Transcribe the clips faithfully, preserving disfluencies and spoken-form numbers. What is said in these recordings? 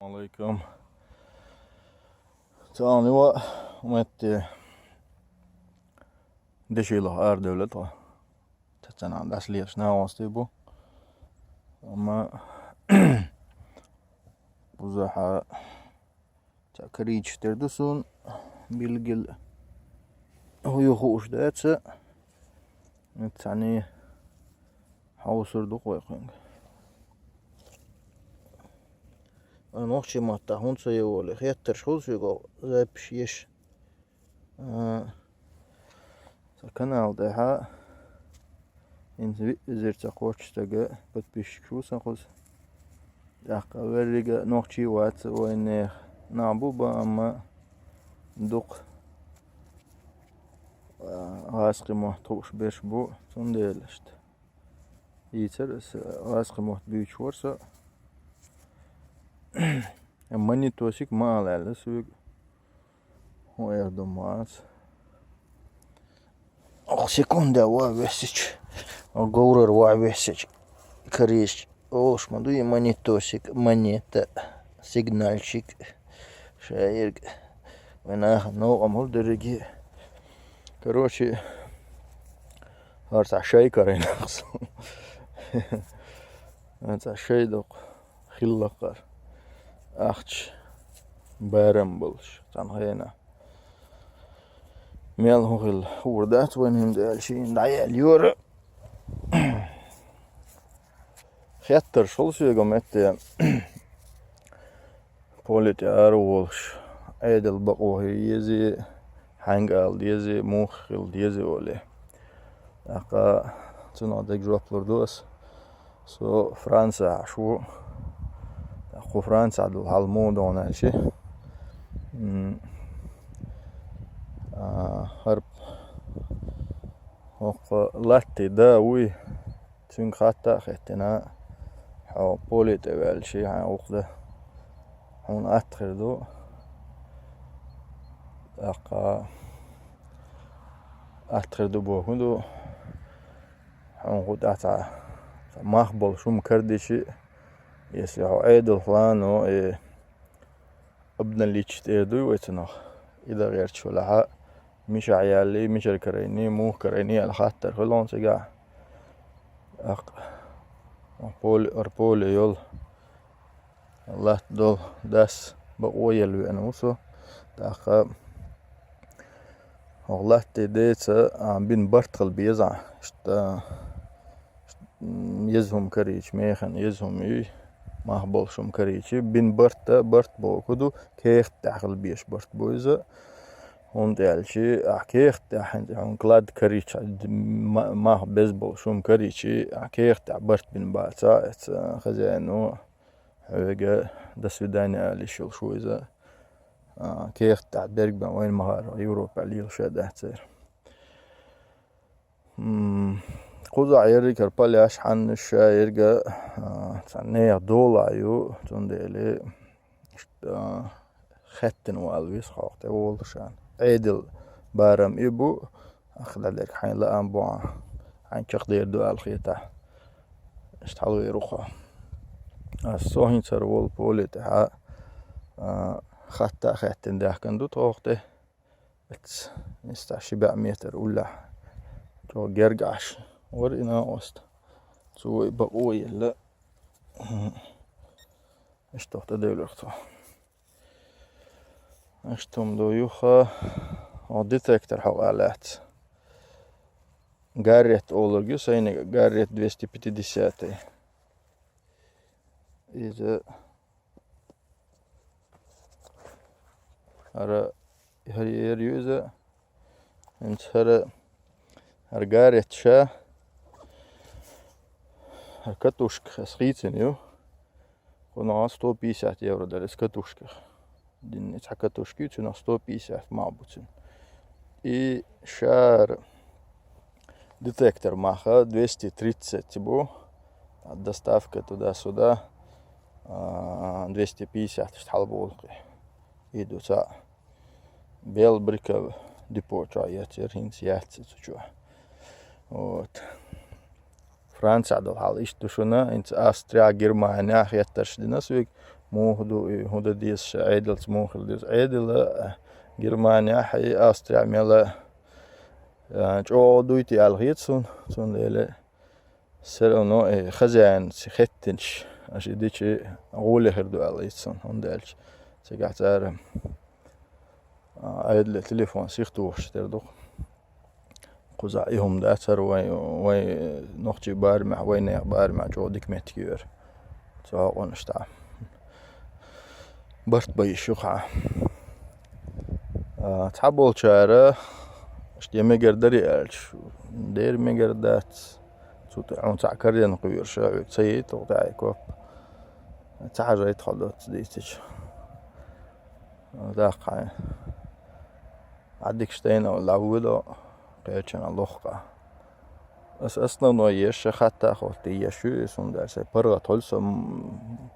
Алейкум. Цалан йоӀ метте дешилах арадевлла тхо. Цацана дӀасалелаш нагӀостий бу. Амма бузахьа ца карийча тера ду суна билггал. Хьо ю хууш дац. Цхьанне хьовсур ду кхойкхуьнга. Нохчий маттахь хӀунда ца йолу, хеттарш хуьлу соьга запись еш. А, сан канал тӀехьа хӀинца виъ эзар ца кхоччу стага подписчикаш ву сан кхуза. ТӀаккха веррига нохчий вац вайнех. Нах бу бан, амма дукха, а, гӀазкхи мотт хууш берш бу, цундела иштта. Йийцар аса гӀазкхи мотт буьйцуш вара со. Монетосик ма ала аьлла соьга. ХӀун эр ду ма аса. Ох, секунда ван весича, говрар ван весича, карийча, олуш ма ду и монетосик, монета, сигнальчик, шаерг. Вай нахана новкъа ма хуьлу дерриге. Короче, хӀара цхьа шай карийна аса. ХӀара цхьа шай доккху хиллакхара ахча барам болуш цхьана хенахь. Мел хӀун хилла хуур дац вайна, хӀинца аьлла шена дӀаяьлла йора. Хеттарш хуьлу соьга метте. Поле тӀе ара волуш, Ӏедал бакъо хир езий, хьаьнга ала дезий, муха хила дезий олий. ТӀаккха цунах дерг жоп лур ду аса. Со Францехь Ӏаш ву. ТӀаккха кху Францехь долу хьал муха ду хьуна аьлча, м, а, хӀара хӀокху латтий да вуй, цуьнга хатта а хеттина, хьо поле тӀе ваьлча, хьайн гӀуллакх дан хьуна атта хир ду. ТӀаккха атта хир ду бохург ду, хьуна хӀун тӀе цхьа мах болуш хӀума карийча, если хьо Ӏедалхо лаьано и обналичить эр дуй вай цунах. И дан гӀерташ велахьа, мичахь яьллий, мичара карийний, муха карийний аьлла хаттар хуьлу хьуна цигахь. ТӀаккха поле, ара поле йолу, латта долу дас бакъо елла веана ву со. ТӀаккха хӀокху латтий деца, а, бина барт хила беза. Иштта, м, еза хӀума карийча, механа еза хӀума юй, мах болуш хӀума карийча, бина барт а, барт бохург ду, кехат тӀехь хила безаш барт бу иза. ХӀунда аьлча, ахь кехат тӀехь хьуна клад карийча, ма-, мах беза болуш хӀума карийча, ахь кехат тӀехь барт бина бацахь, эца хозяино хьоьга до свидания ала йиш йолуш ву иза. А, кехат тӀехь берг бен вайна ма-, хӀара Европехь лелаш а дац церан. М, кхузахь ерриг а хӀара палеш, хьаннаш, шаерг а, а, цхьа нехан долахь ю, цундела иштта, а, хеттина вала веза хьо тӀе волуш. Ӏедал барам и бу, ахь дӀадерг хьайн лаам бу, хьайн чекхдер ду аьлла хетахь, иштта хьалавер ву хьо. Аса со хӀинца хӀара волу поле тӀехь, а, хатта а хеттина даьхкина ду тхох тӀе. Эц, иштта ши бӀе метр уллехь чӀогӀа герга Ӏаш вара и накъост. Цо и бакъо елла. Иштта тӀе девлира тхо. Иштта хӀума ду юха, хьо детектор хьокъа лаьцна. Гаррет олург ю сайниг, Гаррет двести пятидесятый. Иза хӀара, хӀара ер ю иза. ХӀинца хӀара, хӀара Гаррет ша, хӀара катушка ас хийцина ю. Кхунах сто пятьдесят евро дара иза катушках. Динна цхьа катушка ю, цунах сто пятьдесят мах бу цуьнан. И шара детектор маха двести тридцать бу. А доставка туда-сюда, а, двести пятьдесят иштта хьалаболу кхин. И ду цхьаъ. Бел Бриков депо чохь яцара, хӀинца яц цу чохь. Вот. Францехь долу хьал иштта ду шуна, хӀинца Австрия, Германия хеттарш дина соьга, муха ду и хӀун дан деза, ша Ӏедалца муха хила деза. Ӏедал Германехь и Австрехь мел а, чӀогӀа дуй те аьлла хета суна, цундела все равно и хозяинца хеттинчу аша и дичи гӀоле хир ду аьлла хета суна, хӀунда аьлча цигахь цара, а, Ӏедале телефон сиха тухуш тера ду-кх. Кхузахь и хӀума дац хӀара вайн, вайн нохчий барамехь, вайнехан барамехь чӀогӀа дика меттиг ю хӀара. Цу хьокъанаш тӀехь барт бан йиш ю-кх хьан. А, цхьаболчара, иштта я мегар дарий аьлча, дера мегар дац. Цу тӀе хьуна цхьаъ карарна кхоьруш, хьоьга ца яйта, тӀехь и коп. Ца хьажайта хьо доцца дийцича. Даккха хьайн. Ӏаддикаш тайна дӀавоьду, кхечанхьа лоху-кх. Ас основной еш, ша хатта а хӀоттий еш ю, и суна даьлла сайн паргӀат хуьлу со, м,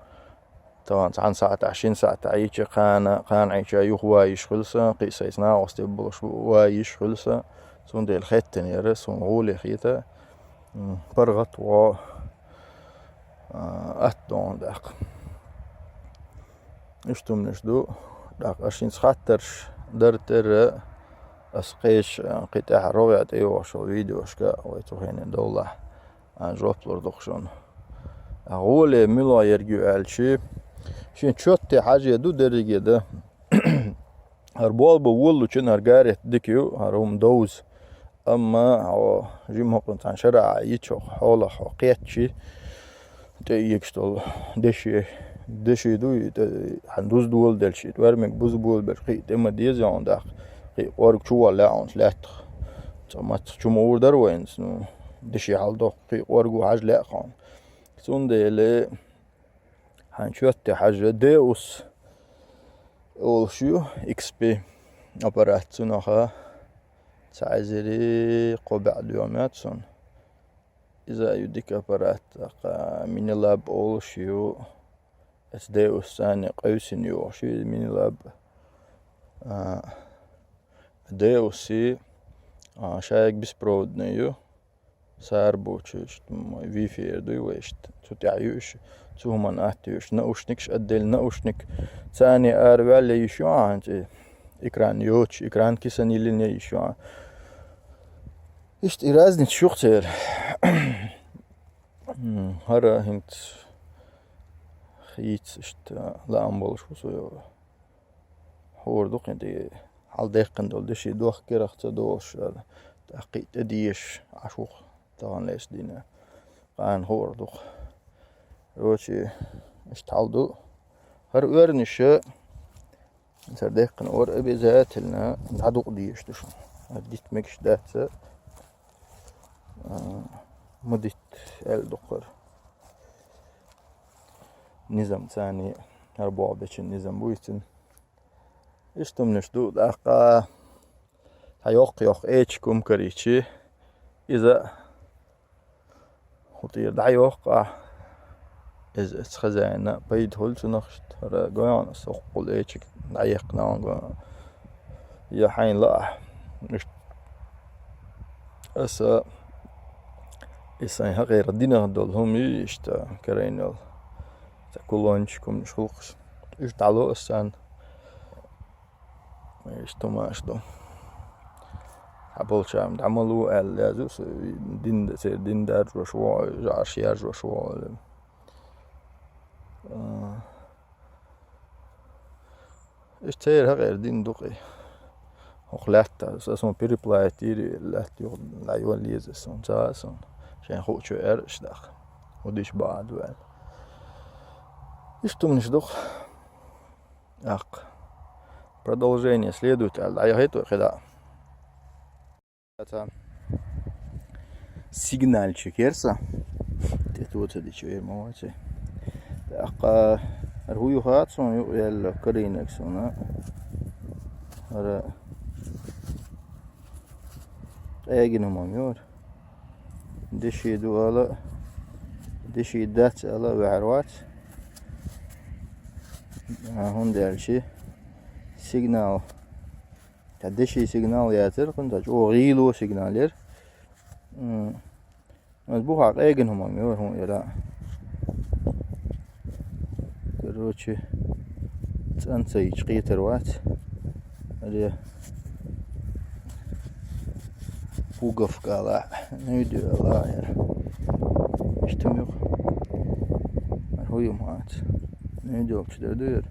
тахана цхьана сахьтехь, шина сахьтехь, Ӏийча кхана, кхана Ӏийча юха ван йиш хуьлу сан, кхин а сайца накъостий болуш ван йиш хуьлу сан, цундела хеттина яра, суна гӀоле хета, м, паргӀат вогӀу, а, атта догӀу даккха. Иштта хӀуманаш ду, тӀаккха аш хӀинца хаттарш дар терра, ас кхеча, кхин тӀаьхьа рогӀе тӀейогӀуш йолу видеошка вай цу хенахь довлахь, а, жоп лур ду-кх шуна. А гӀоле мила ерг ю аьлча, шен чоьтте хьаже ду, дерриге дан. ХӀара болх бан воллучун хӀара гарехь дика ю, хӀара хӀума довза. Амма хьо жимма хӀокхунна цхьана шарахь йича хьо хьолах хьо кхетчи, тӀе эгаш долу деши, деши ду, и тӀе хьан дуза доладелчи, тӀоьрмиг буза болабелчи, кхин а тӀе ма деза хьуна даккха, кхин а кӀорга чу валла лаьа хьуна лаьттах. Цкъа мацах чу ма ур дара вайнца, ну, деши хьал доккху, кхин а кӀорга хьажа лаьа хьуна. Цундела хьайн чоьтте хьажа, Deus олуш ю, X P аппарат цунах, цхьа эзари кхо бӀе доьху моьтту суна. Иза а ю дика аппарат, тӀаккха Minelab олуш ю, эс Deus царна къевсина йогӀуш ю иза Minelab. А, Deus-и, а, шайга беспроводный ю. Сара бу чуьш, м, Wi-Fi дуй вай иштта. Цу тӀехь ю уьш, цу хӀуманна атта ю уьш. Наушникаш, отдельно наушник. Царна ара ваьлла йиш ю ахьа, хӀинца экран йоцуш, экран кисана йиллина йиш ю ахьа. Иштта и разница ю-кх церан. М, хӀара хӀинца хийца иштта лаам болуш ву со йо. ХӀора ду кхин тӀе хьал даьккхина долу деши дохка керахь ца долуш, тӀаккха кхин а тӀе дезаш Ӏаш ву-кх тахана леш дина. Кхана хӀора ду-кх. Короче, иштта хьал ду. ХӀара оьрнаш, цара даьккхина ора обязательно дӀадукъа дезаш ду шуна. ХӀара дита мегаш дац, а, ма дитта аьлла ду-кх хӀара. Низам царна, хӀара боху бечун низам буй цуьнан. Иштта хӀуманаш ду, тӀаккха цхьа йоккха-йоккха эчиг хӀума карийчи, иза хӀун тӀера дӀайоккху ахь, иза эцу хозяина пайда хуьлу цунах, иштта хӀара гой хьуна аса хӀоккхул эчиг дӀаеккхина хьуна гой хьуна. Я хьайна лаахь. Иштта аса и сайн хьакъера динах долу хӀума йий иштта карийна йолу. Цхьа кулончик хӀуманаш хуьлу-кх. Уьш дӀало аса царна. Иштта хӀуманаш ду. Хьан болчарна дӀа ма ло аьлла леза, со дин, церан дин даржош ву, жӀарш яржош ву. А, иштта церан хьакъера дин ду-кх и. ХӀокху лаьтта, аса суна переплавить йийр, лаьтта юха дӀайолла еза суна, ца а суна. Шайн хуучу аьрра иштта даккха. ХӀун дича бахьа ду аьлла. Иштта хӀуманаш ду-кх. Аккха. Продолжение следует аьлла, дӀаяхийта вай кхидӀа. Сигнальчик яра сан. ТӀе тоца дича вер ма вац. ТӀаккха хӀара хӀу ю хац суна, юкъа яьлла карийнарг суна. ХӀара къегина хӀума ма ю хӀара. Деши ду ала, деши дац ала ваьхьар вац. А, хӀунда аьлча сигнал, ткъа деши сигнал яцара, кхунна чӀогӀа гӀийло сигнал яра. М, аса бухахь къегина хӀума ма ю хӀара, хӀун яра. Короче, цӀанца йича кхетар вац. Аре, пуговка ала, нуьйда ала яр. Иштта муьх. Ар хӀу юм вац. Нуьйда йолчу дер ду яр.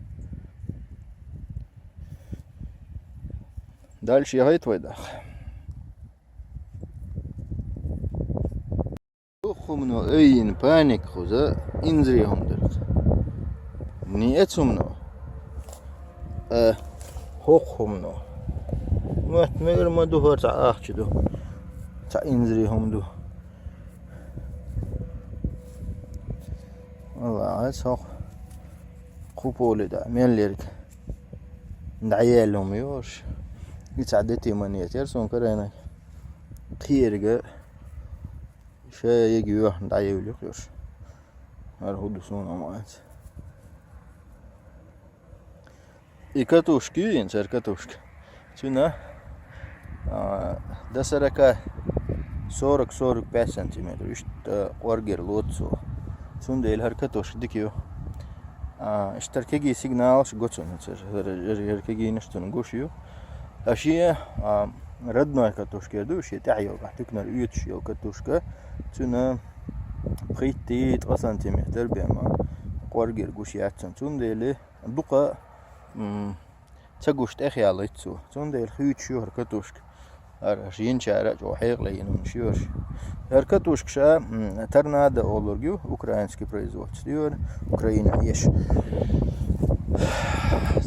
Дальше яхайт вай даха. ХӀумано айина паник хуза инзаре хӀума дара. Не эцумно. Э, хӀокху хӀумано. Мотт мегар ма ду хӀара цхьа ахча ду. Цхьа инзаре хӀума ду. Валла, ас хӀокху кху поле дӀа мел ерг дӀаелла хӀума йош. И цхьа дети ма нетера суна карайнаг. Кхерга ша ег йоьхна дӀаевлира йош. ХӀара хӀу ду суна ма аца. И катушка ю, ин цара катушка. Цуьнан, а, до сорока, сорок, сорок пять сантиметров. Иштта къоргера лоцу цо. Цундела хӀара катушка дика ю. А, иштта кегий сигналаш го цунна, цара, хӀара, хӀара, хӀара кегийнаш цунна гуш ю. А шен, а, родной катушка ду, шен тӀаьхьа йолу, тикнар оьцуш йолу катушка. Цуьнан пхийтта, ткъа сантиметр бен ма къоргера гуш яц цунна. Цундела дукха, м, ца гуш тӀехъяллалц цо. Цундела хуьйцуш ю хӀара катушка. ХӀара шинчара а чӀогӀа хьекъале йина хӀуманаш ю хӀара. ХӀара катушка ша, м, торнадо олург ю, украинский производство ю хӀара, Украина еш.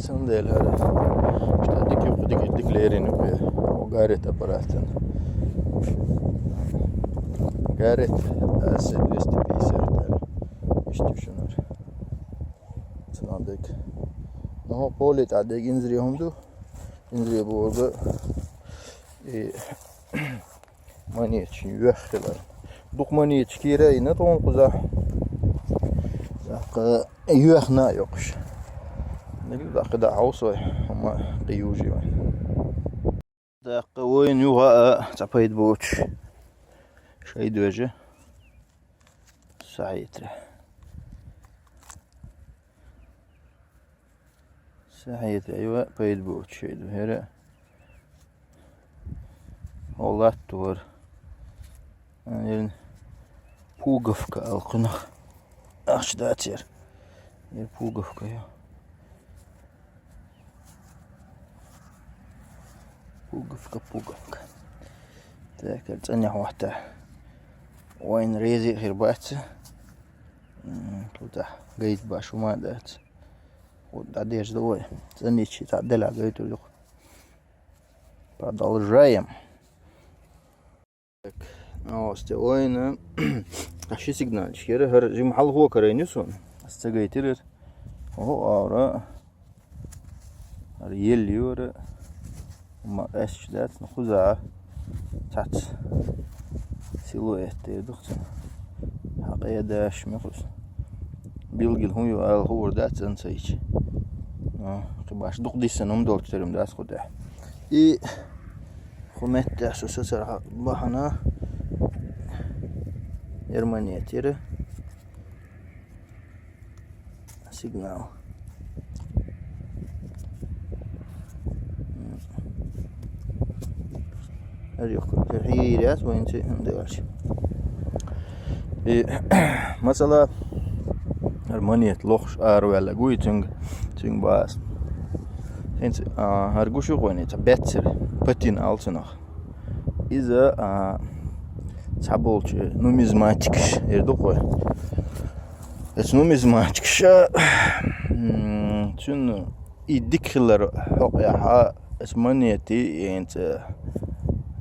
Цундела хӀара ша дика юкъа, дика, дика лерина юкъа. О, Гаррет аппаратан. Гаррет, а, С двести пятьдесят, да. Иштта ю шуна хӀара. Цунах дерг. Ну, хӀокху поле тӀехь дерг инзаре хӀума ду. Инзаре бохург и монеташ юьхь хилар. Дукха монеташ кийра а йина тхуна кхузахь. ТӀаккха юьхна а йоккхуш. Дерг даккха дӀа хьовсой, хӀума кхин южий вайн. ТӀаккха вайна юха а цхьа пайда боцуш шайда вежа. Сахьитра. Сахьитра, айва, пайда боцуш шайда вежа. Хьо латтора. Наверное, пуговка алкхунах. Ахча дацара. Яра пуговка ю. Пуговка, пуговка. Так, цӀанъян хӀотта. Вайн рези хир бац. М, ту тӀехь гайта баш хӀума дац. Вот дӀадежда вай. ЦӀанъичи тӀехь делахь гайтур ю. Продолжаем. Так, а, сте ойна. А ши сигналчик яра, хӀара жима хьалхо карайна ю суна. Ас ца гайтира. О, аура. ХӀара елла юра. Ма къаьсташ дац, ну, кхузахь. Цац. Силуэт тӀе ду-кх цуьнан. Хьакъ я даш мехуз. Билггал хӀун ю ала хуур дац цӀанцайча. А, кхин баш дукха диссина хӀума долчу терам дац кху тӀехь. И кху меттехь со сацархьа бахьана Германия тера сигнал. Ар юхку хьийряц вайн ци хӀун дагаш. И, масала, ар монет лохуш араваьлла гуй цуьнга, цуьнга баас. ХӀинца, а, ар гуш ю вайн, ца беццара, патин алцунах. Иза, а, цхьаболчу нумизматикаш эр ду-кх вай. Эцу нумизматикаша, м, цуьнан и дика хилар хьокъехьа, эцу монети, хӀинца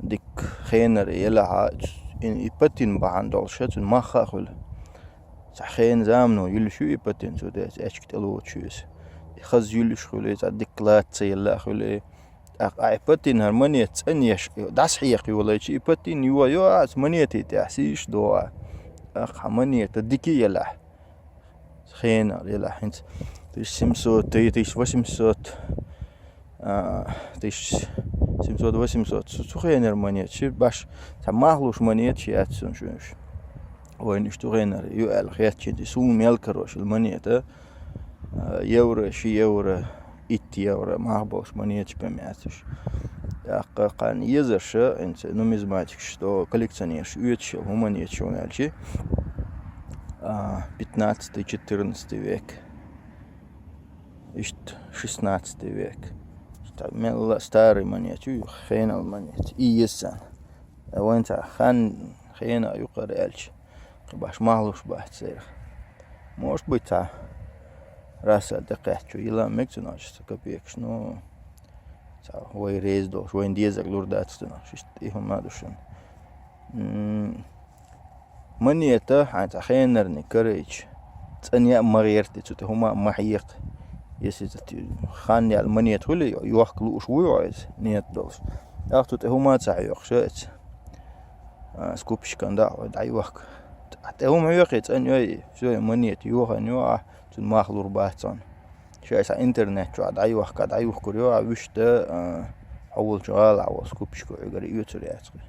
дика хенара елахьа, и, и патин бахьана долуша, цуьнан мах а хуьлу. Цхьа хенан замано юьллуш ю и патин, цу тӀе аьчка тӀелоцуш ю иза. И хаза юьллуш хуьлу, и цхьа дика лаца ца елла а хуьлу. ТӀаккха ахь и патин хӀара монета цӀанъеш, дӀасахьекха йолайча, и патин йо, йо, ахь монетий тӀехь сийша догӀа. ТӀаккха хьан монета дика елахь. Хенара елахь хӀинца. Тысяча семьсот, тысяча восемьсот, а, тысяча семьсот, восемьсот. Цу, цу хенара монета. Ши баш, цхьа мах луш монета ши яц цунна шуьш. Вайна иштта хенара ю аьлла хетча, и суна мел карош монета. А, евро, ши евро, итт евро мах болуш монеташ бен яц уьш. ТӀаккха кхарна езарша, хӀинца нумизматикаш, то коллекционераш оьцуш йолу хӀуманаш ю аьлча, а, пятнадцатый, четырнадцатый век, иштта шестнадцатый век. Ста-, мелла старый монета ю, хенал монета. И еза царна. Вайн цхьа хан хена юкъара аьлча, кхин баш мах луш бац церах. Может быть, цхьа расса тӀекхаьчча йила мега цунах ши копейкаш, ну, цхьа вай реза долуш, вайн дезарг лур дац цунах, иштта и хӀума ду шуна. М, монета, хьайн цхьа хенарниг карайча, цӀанъян а ма гӀерта, цу тӀе хӀума а ма хьекха. Если ца ти-, хан яьлла монета хуьлий, йохка лууш вуй хьо иза, ният долуш. ТӀаккха цу тӀе хӀума а ца хьоькхуш, а, скупщикана дӀа а хьой, дӀайохка. ТӀе хӀума хьоькхий, цӀанъяй, всё, и монета йохийна ю, а, цуьнан мах лур бац цунна. Шайн цхьа интернет чохь дӀайохка, дӀаюхкур ю, а, вуьшта, а, хьо волчу гӀалахь волу скупщико хьоьгара оьцур яц хир.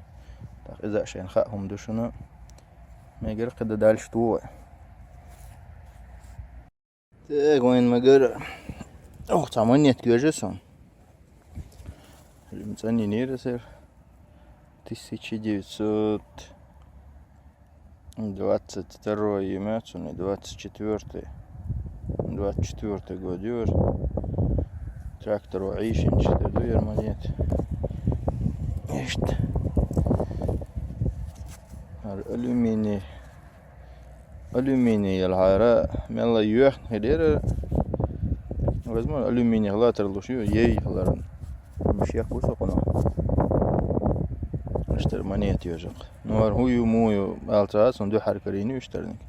ТӀаккха иза а шайна хаа хӀума ду шуна. Мегар кхин дан дальше туху вай. Так, вайн мегар. Ох, цхьа монетка йоьжа суна. Лим цӀанйинера сер. Тысяча девятьсот двадцать второй, имя цуьнан, двадцать четвёртый. Двадцать четвёртый год юр. Трактор Ӏийшинчу тӀе ду яр монета. Иштта. Ар алюминий. Алюминий ялхьара, мелла йоьхна хир яра. Возможно, алюминий хила тарлуш ю, ей хиларна. Муш яккху со кхуна. Иштта монета йожакх. Ну, ар хӀу ю, му ю, алца аса, дуьхьара карийна ю иштарниг.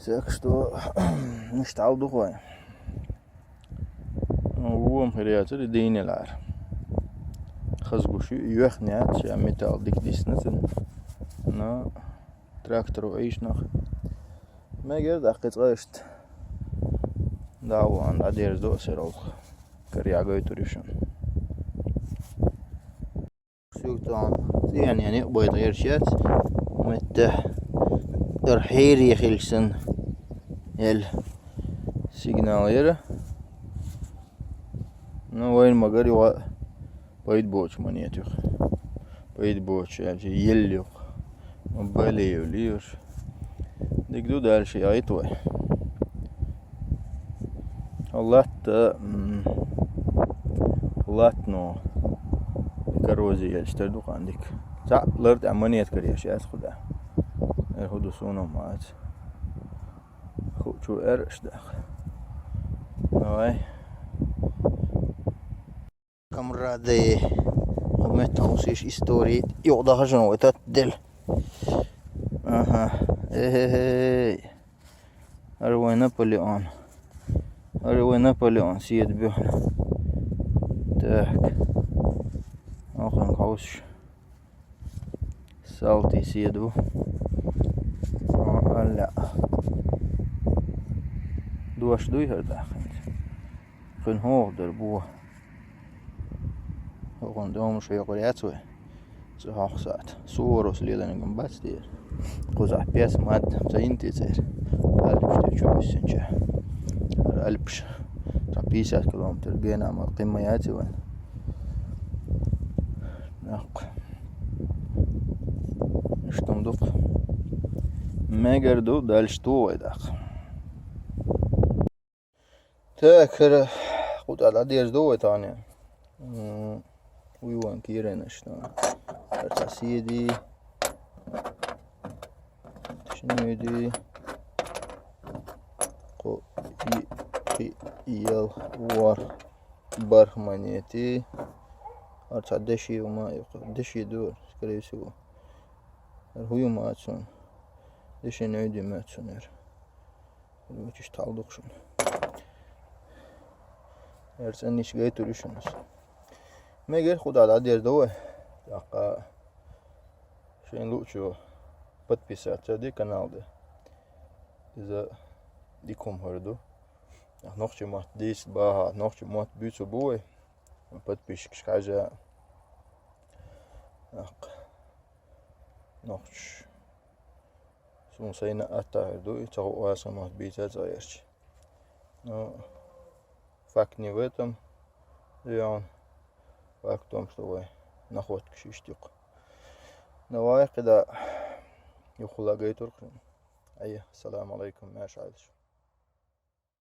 Так что, иштта хьал ду хой. Вон хир яцара дийна лара. Хазгуш ю, йоьхна яц, ша металл дика дисна цуьнан. Но трактор Ӏийшнах. Мегар даккхи цкъа иштта. Да, вон, дӀадерза до а сер олха. Каръян гойтур ю шуна. Суьгтон цӀена ян юкъа байта гӀерш яц. Метта эр хьерий хилча санна, эл сигнал яра. Ну, вайн магар юха пайда боцу монета юха. Пайда боцу, аьлча, ел юха. Бале ю лиюш. Дика ду дальше яйта вай. Латта, м, латно. Коррозия елча тера ду кхандик. Цхьаъ лар тӀехь монетка кареш яц худа. Эр хӀу ду суна мац. Ху чу эр аш даха. Давай. Камрады, хӀу меттахь усиш истории юкъа дахажун вай таттадел. Аха. Эхе-хей. Ара вай Наполеон. Ара вай Наполеон, седа буьхна. Так. Охин хьовсуш. Салти седа ву. Алле. Дош дуй хӀара дахканца? Кхуьнан хӀокху дара бо. ХӀокхуьнан домуш хьекъур яц вай. Цу хьокху саьт. Суворовс леланиг ма бац дера. Кхузахь пес мад ца йина те церан. Альпаш тӀе чу вуьссинча. ХӀара Альпаш. Цхьа пятьдесят километр гена ма кхин ма яц вайн. Нах. Иштта ма ду-кх. Мегар ду, дальше туху вай даккха. Так, хӀара кху тӀехь дӀадерза ду вай тахана. М, уй вайн кийренаш, ну. ХӀара цхьа седий. Шинуьйдий. Кху и, кхи, ел, ворхӀ, бархӀ монетий. ХӀара цхьа деши ма, деши ду, скорее всего. ХӀара хӀу ю ма цунна. Деши нуьйди ма цунна яра. Вуьчуьш тхьал ду-кх шуна. Яра цӀанниш гайтур ю шуна аса. Мегар кху тӀехь дӀадерза ду вай. ТӀаккха шайна луучо подписаться де канал де. Иза дика хӀума хӀара ду. Нохчийн мотт дийца бахахь, нохчийн мотт буьйцур бу вай. Подписчикаш хьажа. Нохчаш. Суна сайна атта хир ду, и ца хуу аса мотт бийца цӀа гӀерташ. Но факт не в этом. Реально. Факт в том, что вай находка шишдик. Давай, кхы да юхулагайтурх. Ай, ассаламу алейкум, маьрша Ӏалаш.